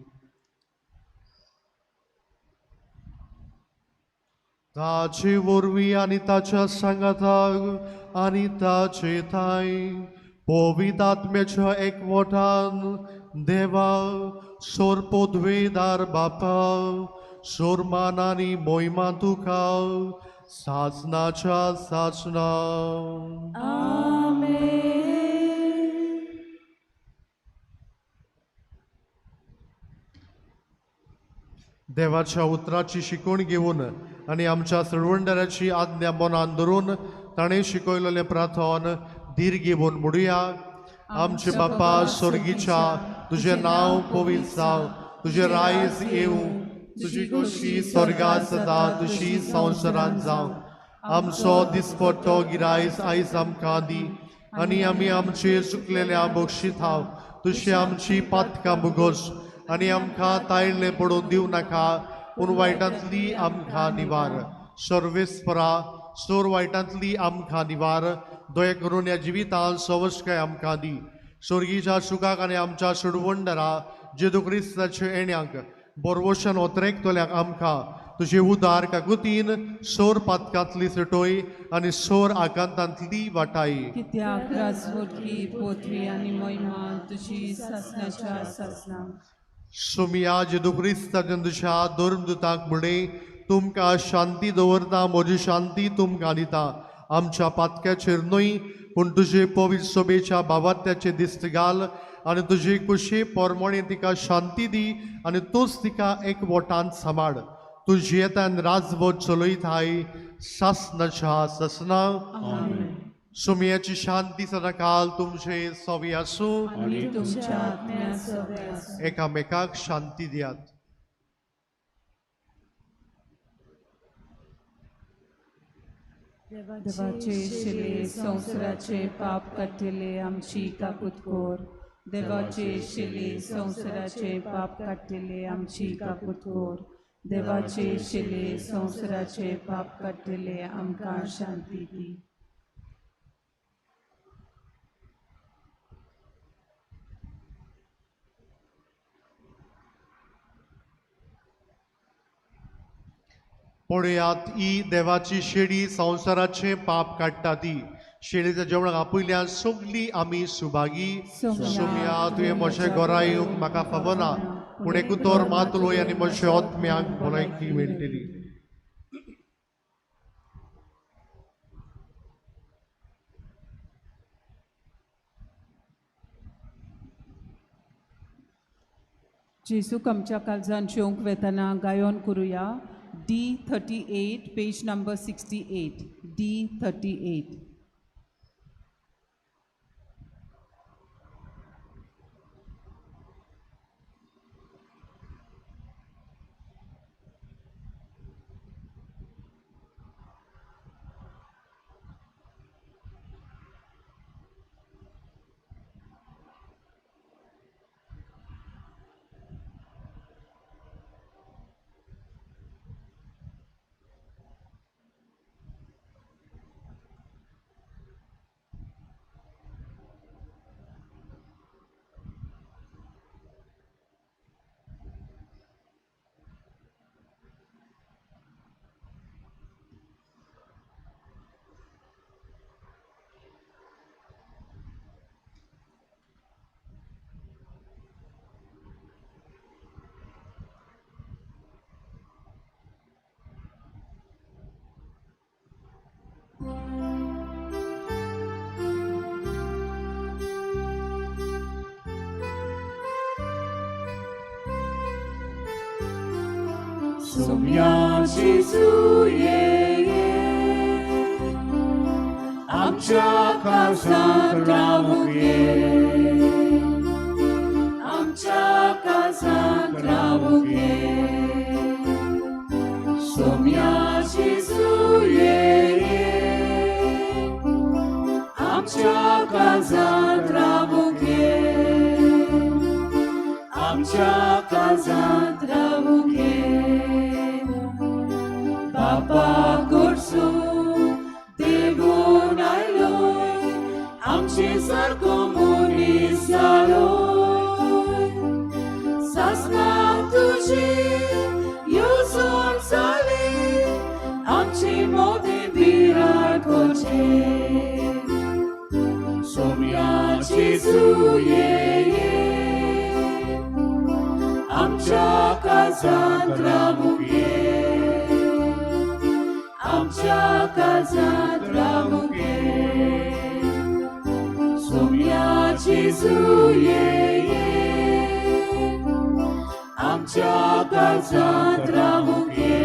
ताचे वरवीं आनी ताच्या सांगाताक आनी ताचे थांय पवित्र आत्म्याच्या एकवटान देवा सोरपोदवेदार बापा, सोरमान आनी मोहिमा तुका सासनाच्या सासना.
आमेन.
देवाच्या उतराची शिकवण घेवन आनी आमच्या सळवंडराची आज्ञा मनान धरून ताणें शिकयलेलें प्रार्थन धीर घेवन म्हणुया. आमचे बापा स्वर्गीच्या, तुजें नांव पवित्र जावं, तुजें रायज येवं, तुजी खोशी स्वर्गात जाता तशी संवसारांत जावं. आमचो दिसपट्टो गिरायस आयज आमकां दी आनी आमी आमचे चुकलेल्या बक्षीत हांव तुशी आमची पातकां भोगोस आनी आमकां तायले पडून दिवं नाका, पूण वायटांतली आमकां निवार. सर्वेस्परा सोर वायटांतली आमकां निवार. दया करून ह्या जिवितांत सवस्काय आमकां दी. स्वर्गीच्या सुखाक आनी आमच्या सोडवंडरा जेजू क्रिस्ताच्या येण्याक बोरवशान ओतरेकतल्याक आमकां तुजे उदार काकुतीन सोर पातकांतली सुटोय आनी सोर आकांतांतली वाटाय.
कित्याक राजवटकी पोथवी आनी महिमा तुजी सासनाच्या सासना.
सोमिया जेजू क्रिस्ताच्या तुज्या धर्मदुतांक म्हणलें, तुमकां शांती दवरता, म्हजी शांती तुमकां दिता. आमच्या पातक्याचेर न्हय पूण तुजे पवित्र सभेच्या भावात्याचे दिस्त घाल आनी तुजे कुशी पोरमोणे तिका शांती दी आनी तूंच तिका एक वटान सांबाळ. तूं जियेतान राजवट चलयताय सासनाच्या सासना. सुमयाची शांती सदांकाल तुमचे सवी आसूं.
आनी तुमच्या आत्म्या सवे आसूं.
एकामेकाक शांती दियात.
देवाचे शिले संवसाराचे पाप काडटले आमची काकूत कर. देवाचे शिले संवसाराचे पाप काडटले आमची काकूत कर. देवाचे शिले संवसाराचे पाप काडटले आमकां शांती दी.
पळयात ही देवाची शेळी संवसाराचें पाप काडटा ती. शेळीच्या जेवणाक आपयल्यान सगळीं आमी सुभागी. सोम्या तुवें म्हजें घरा येवंक म्हाका फावना, पूण एकूतर मात उलय आनी म्हज्या आत्म्याक भलायकी मेळटली.
जेजूक आमच्या काळजान जेवंक वेतना गायोन करुया. D38, page number 68. D38. Saumya जेजू ये ये, आमच्या काळजांत रावूंक ये, आमच्या काळजांत रावूंक ये. सोम्या जेजू ये ये, आमच्या काळजांत रावूंक ये, आमच्या काळजांत रावूंक ये. बापा कडसून देवून आयलोय, आमचे सारको मनीस जालोय. सासना तुजी येवजण जाली, आमचे मोदें विरार करचें. सोम्या जेजू ये ये, आमच्या काळजांत रावूंक ये, आमच्या काळजांत रावूंक ये. सोम्या जेजू ये ये, आमच्या काळजांत रावूंक ये,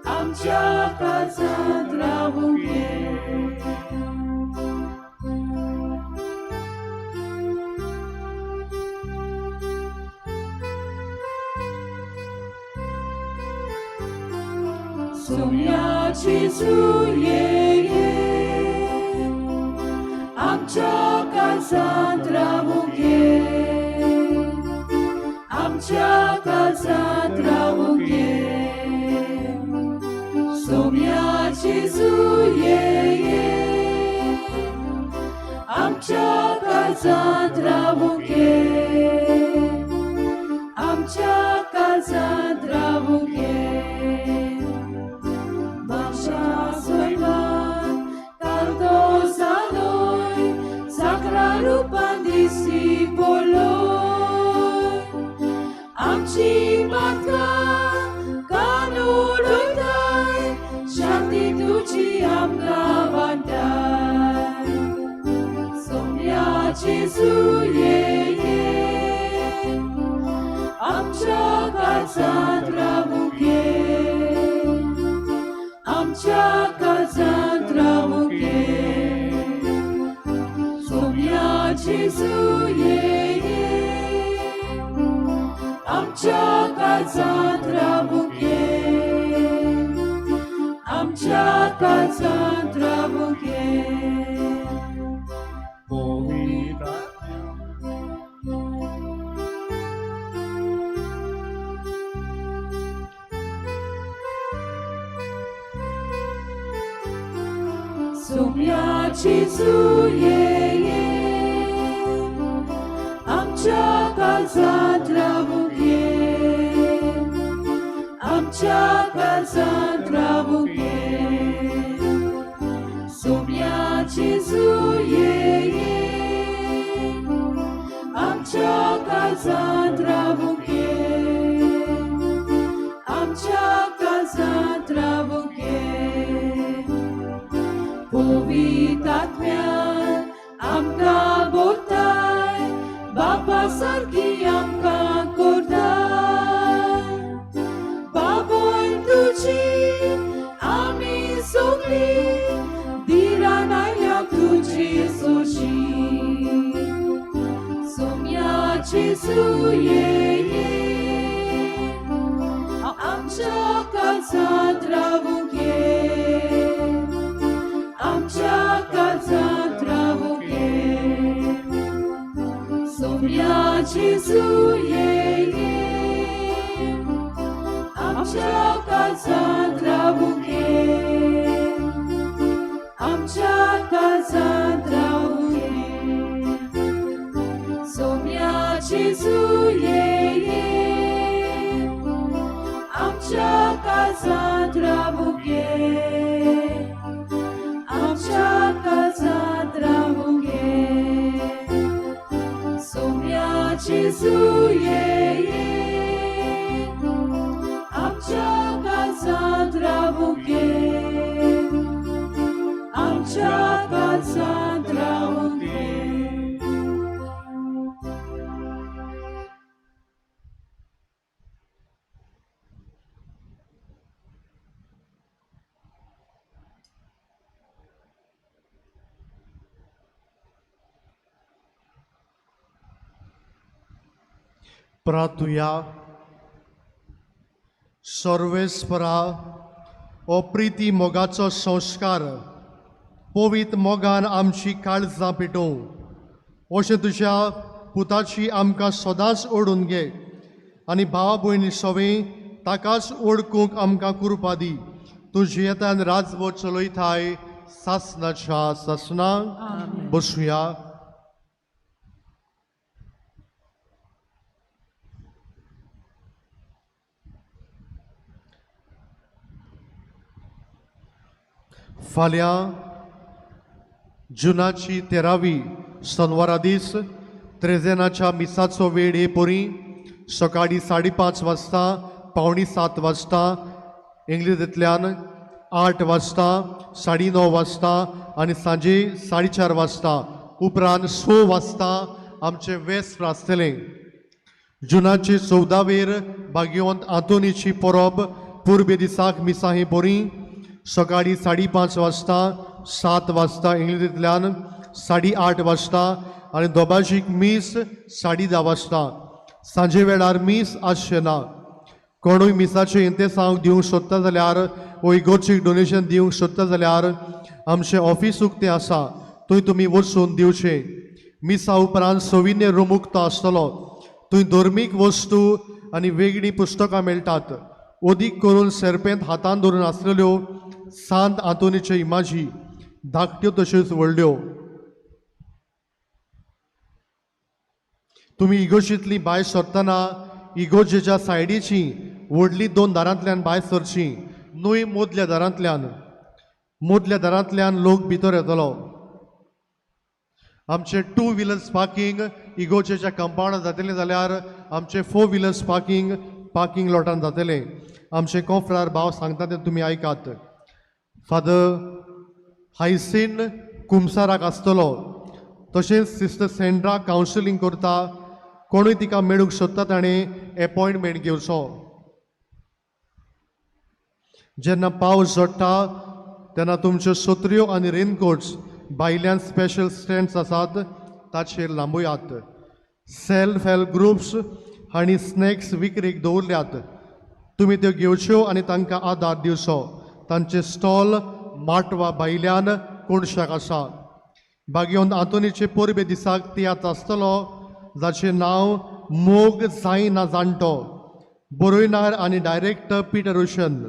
आमच्या काळजांत रावूंक ये. सोम्या जेजू ये ये, आमच्या काळजांत रावूंक ये, आमच्या काळजांत रावूंक ये. सोम्या जेजू ये ये, आमच्या काळजांत रावूंक ये, आमच्या काळजांत रावूंक ये. बाबा सैमान कालदो जालोय, साकरा रुपान दिसती पडलोय. आमची पातकां कान उडयताय, शांती तुजी आमकां वांटाय. सोम्या जेजू ये ये, आमच्या काळजांत रावूंक ये, आमच्या काळजांत रावूंक ये. सोम्या जेजू ये ये, आमच्या काळजांत रावूंक ये, आमच्या काळजांत रावूंक ये.
पवित्र.
सोम्या जेजू ये ये, आमच्या काळजांत रावूंक ये, आमच्या काळजांत रावूंक ये. सोम्या जेजू ये ये, आमच्या काळजांत रावूंक ये, आमच्या काळजांत रावूंक ये. पवित्र आत्म्यान आमकां बोलताय, बापा सारकी आमकां करताय. बाबय तुजी आमी सगळीं धिरान आयल्या तुजी सोशी. सोम्या जेजू ये ये, आमच्या काळजांत रावूंक ये, आमच्या काळजांत रावूंक ये. सोम्या जेजू ये ये, आमच्या काळजांत रावूंक ये, आमच्या काळजांत रावूंक ये. सोम्या जेजू ये ये, आमच्या काळजांत रावूंक ये, आमच्या काळजांत रावूंक ये. सोम्या जेजू ये ये, आमच्या काळजांत रावूंक ये, आमच्या काळजांत रावूंक ये.
प्रार्थुया. सर्वेस्परा हो प्रिती मोगाचो संस्कार पवित्र मोगान आमची काळजां पेटोवं अशें तुज्या पुताची आमकां सदांच ओडून घे आनी भावा भयणी सवय ताकाच ओळखूंक आमकां कृपा दी. तूं जियेतान राजवट चलयताय सासनाच्या सासना. बसुया. फाल्यां जुनाची 13वी शनवारा दीस त्रेजेनाच्या मिसाचो वेळ हे परी सकाळी 5:30 वाजता 6:45 वाजता इंग्लिशींतल्यान 8 वाजता 9:30 वाजता आनी सांजे 4:30 वाजता उपरांत 6 वाजता आमचें वेस्त आसतलें. जुनाचे 14वेर भाग्यवंत आंतोनीची परब पुर्बे दिसाक मिसां ही बरी सकाळी 5:30 वाजता 7 वाजता इंग्लिशींतल्यान 8:30 वाजता आनी दोबाजीक मीस 10:30 वाजता. सांजे वेळार मीस आसचें ना. कोणूय मिसाचें इंतेसांव दिवंक सोदता जाल्यार वो इगोर्चीक डोनेशन दिवंक सोदता जाल्यार आमचें ऑफीस उक्तें आसा थंय तुमी वचून दिवचें. मिसा उपरांत सोविन्य रूम उक्तो आसतलो. थंय धर्मीक वस्तू आनी वेगळीं पुस्तकां मेळटात. अदीक करून सेर्पेंत हातान धरून आसलेल्यो सांत आंतोनीच्यो इमाजी धाकट्यो तश्योच व्हडल्यो. तुमी इगोर्जींतली भायर सरतना इगोर्जेच्या सायडीची व्हडली 2 दारांतल्यान भायर सरची न्हय मदल्या दारांतल्यान. मदल्या दारांतल्यान लोक भितर येतलो. आमचे 2 व्हिलर्स पार्किंग इगोर्जेच्या कंपाउंडान जातलें जाल्यार आमचे 4 व्हिलर्स पार्किंग पार्किंग लॉटान जातलें. आमचे कोफरार भाव सांगता तें तुमी आयकात. फादर हायसीन कुमसाराक आसतलो. तशेंच सिस्टर सेंड्रा कावन्सिलींग करता. कोणूय तिका मेळूंक सोदता ताणें एपॉयंटमेंट घेवचो. जेन्ना पावस झडटा तेन्ना तुमच्यो सत्र्यो आनी रेनकोट्स भायल्यान स्पेशल स्टँड्स आसात ताचेर लांबयात. सेल्फ हेल्प ग्रुप्स हांणी स्नॅक्स विक्रेक दवरल्यात. तुमी त्यो घेवच्यो आनी तांकां आदार दिवचो. तांचे स्टॉल माटवा भायल्यान कोणशाक आसा. भाग्यवंत आंतोनीचे परबे दिसाक तियात्र आसतलो जाचें नांव मोग जायना जाणटो. बरयणार आनी डायरेक्टर पिटर ओशन.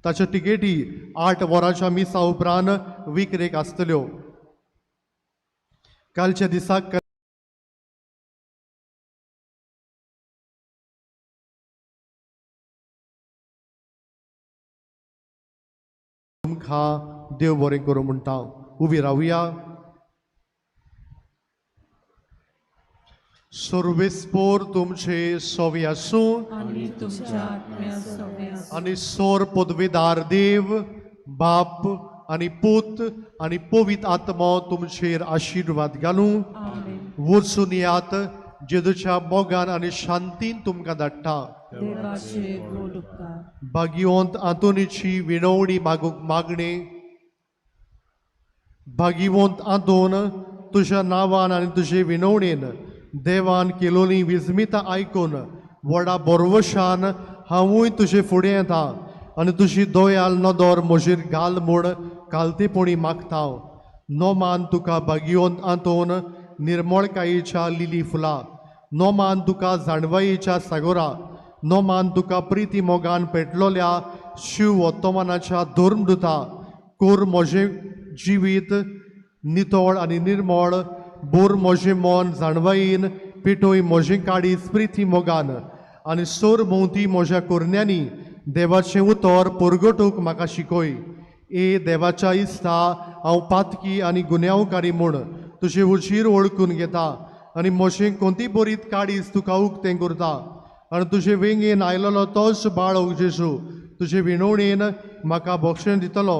ताच्यो तिकेटी 8 वरांच्या मिसा उपरांत विक्रेक आसतल्यो. कालच्या दिसाक तुमकां देव बरें करूं म्हणटा. उबी रावया. सर्वेस्पोर तुमचे सोवी आसूं
आनी तुमच्या आत्म्या सोवे आसूं.
आनी सोर पदवेदार देव बाप आनी पूत आनी पवित्र आत्मो तुमचेर आशिर्वाद घालूं. वचून यात जेजूच्या मोगान आनी शांतीन तुमकां धाडटा.
देवाचे गोड उपकार.
भाग्यवंत आंतोनीची विनवणी मागूंक मागणें. भाग्यवंत आंतोन तुज्या नांवान आनी तुजे विनवणेन देवान केलोली विस्मितां आयकून व्हडा बोरवशान हांवूय तुजे फुडें येता आनी तुजी दोयाल नदर म्हजेर घाल म्हूण कालतेपणी मागता. नोमान तुका भाग्यवंत आंतोन निर्मळकायेच्या लिली फुलां. नोमान तुका जाणवायेच्या सागोरा. नोमान तुका प्रिती मोगान पेटलोल्या शिव ओत्तोमानाच्या धर्मदुता. कोर म्हजें जिवीत नितळ आनी निर्मळ. बोर म्हजें मन जाणवायेन पेटोय म्हजें काळीज प्रिती मोगान आनी सोर भोंवती म्हज्या कोरण्यांनी देवाचें उतर परगटूंक म्हाका शिकय. ए देवाच्या इस्ता हांव पातकी आनी गुन्यांवकारी म्हूण तुजें उजीर वळखून घेता आनी म्हजें कोणती बरीत काळीज तुका उक्तें करता आनी तुजे वेंगेन आयलेलो तोच बाळक जेजू तुजे विनवणेन म्हाका बक्षण दितलो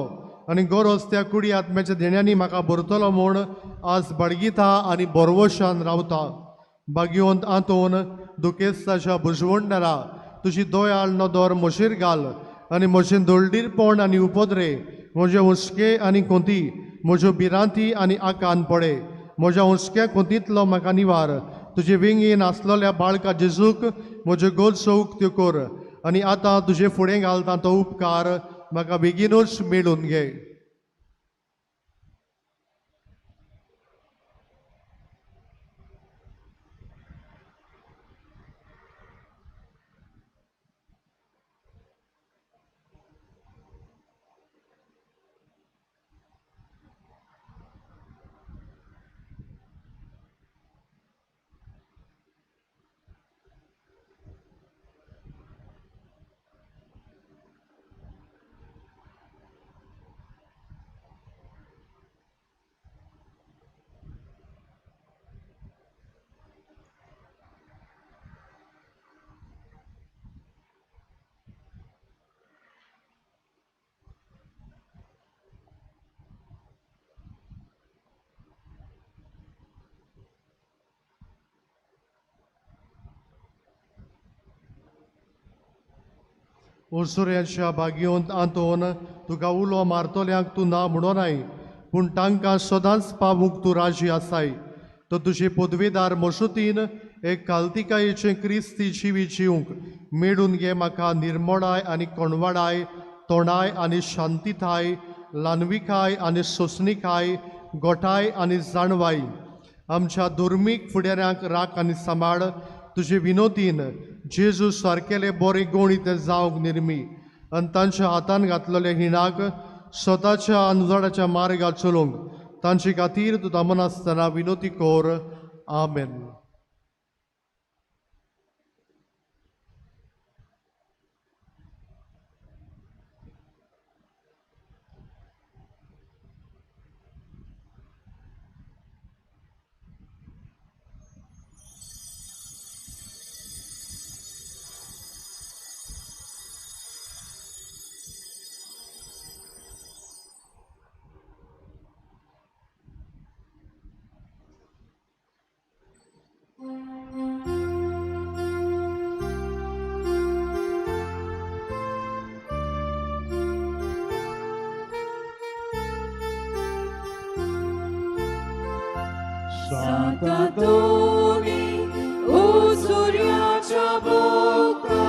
आनी गरज त्या कुडी आत्म्याच्या देण्यांनी म्हाका भरतलो म्हूण आज बळगिता आनी बरवशान रावता. भाग्यवंत आंतोन दुखेस्ताच्या बुजवणदारा तुजी दोयाळ नदर म्हजेर घाल आनी म्हजें दळडीरपण आनी उपद्रे म्हजे हुस्के आनी कोंती म्हज्यो भिरांती आनी आकान पडे. म्हज्या हुस्क्या कोंतींतलो म्हाका निवार. तुजे विंगेन आसलेल्या बाळका जेजूक म्हज्यो गरजो उक्त्यो कर आनी आतां तुजे फुडें घालता तो उपकार म्हाका बेगीनूच मेळून घे. ओसुऱ्याच्या बागयोंत आंतोन तुका उलो मारतल्यांक तूं ना म्हणोनाय, पूण तांकां सदांच पावूंक तूं राजी आसाय. तर तुजे पदवेदार मसुतीन एक कालतिकायेचें क्रिस्ती जिवी जिवंक मेळून घे म्हाका निर्मोणाय आनी कोणवाडाय, तोंडाय आनी शांतिताय, ल्हानविकाय आनी सोंसणिकाय, गोठाय आनी जाणवाय. आमच्या धर्मीक फुडाऱ्यांक राख आनी सांबाळ. तुजे विनोदीन जेजू सारकेले बरे गणीत जावंक निर्मी आनी तांच्या हातान घातलेले हिणाक स्वताच्या अनुजडाच्या मार्गार चलोवंक तांचे खातीर तूं दमनासतना विनोती कर. आमेन.
Sant'Antoni, usuryacha boca,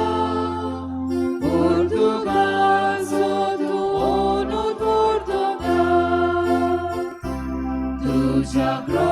Portugazo tu onu Portugal, tuja.